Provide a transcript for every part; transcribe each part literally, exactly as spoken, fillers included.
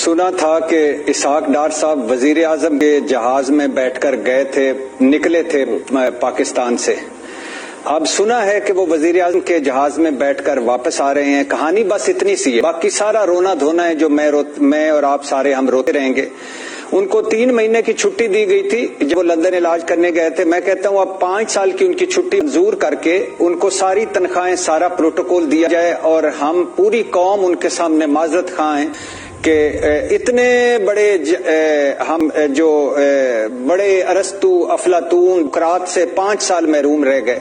سنا تھا کہ اسحاق ڈار صاحب وزیر اعظم کے جہاز میں بیٹھ کر گئے تھے، نکلے تھے پاکستان سے۔ اب سنا ہے کہ وہ وزیر اعظم کے جہاز میں بیٹھ کر واپس آ رہے ہیں۔ کہانی بس اتنی سی ہے، باقی سارا رونا دھونا ہے جو میں رو میں اور آپ سارے ہم روتے رہیں گے۔ ان کو تین مہینے کی چھٹی دی گئی تھی جب وہ لندن علاج کرنے گئے تھے۔ میں کہتا ہوں اب پانچ سال کی ان کی چھٹی منظور کر کے ان کو ساری تنخواہیں، سارا پروٹوکول دیا جائے اور ہم پوری قوم ان کے سامنے معذرت خواہ ہیں کہ اتنے بڑے ہم جو بڑے ارسطو، افلاطون، سقراط سے پانچ سال محروم رہ گئے۔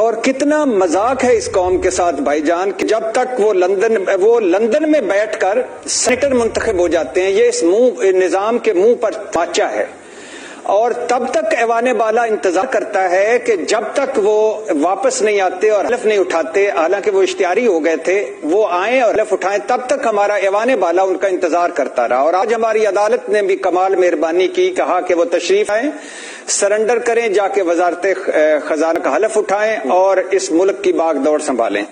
اور کتنا مذاق ہے اس قوم کے ساتھ بھائی جان، کہ جب تک وہ لندن وہ لندن میں بیٹھ کر سینیٹر منتخب ہو جاتے ہیں، یہ اس منہ نظام کے منہ پر تماچا ہے۔ اور تب تک ایوان بالا انتظار کرتا ہے کہ جب تک وہ واپس نہیں آتے اور حلف نہیں اٹھاتے، حالانکہ وہ اشتہاری ہو گئے تھے، وہ آئیں اور حلف اٹھائیں، تب تک ہمارا ایوان بالا ان کا انتظار کرتا رہا۔ اور آج ہماری عدالت نے بھی کمال مہربانی کی، کہا کہ وہ تشریف آئیں، سرنڈر کریں، جا کے وزارت خزانہ کا حلف اٹھائیں اور اس ملک کی باغ دوڑ سنبھالیں۔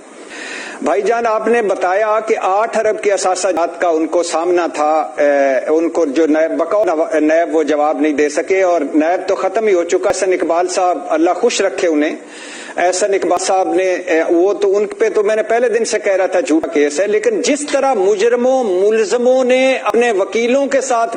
بھائی جان، آپ نے بتایا کہ آٹھ ارب کے اثاثہ جات کا ان کو سامنا تھا، ان کو جو نیب بقول نیب وہ جواب نہیں دے سکے اور نیب تو ختم ہی ہو چکا۔ احسن اقبال صاحب، اللہ خوش رکھے انہیں، احسن اقبال صاحب نے وہ تو ان پہ تو میں نے پہلے دن سے کہہ رہا تھا جھوٹا کیس ہے، لیکن جس طرح مجرموں ملزموں نے اپنے وکیلوں کے ساتھ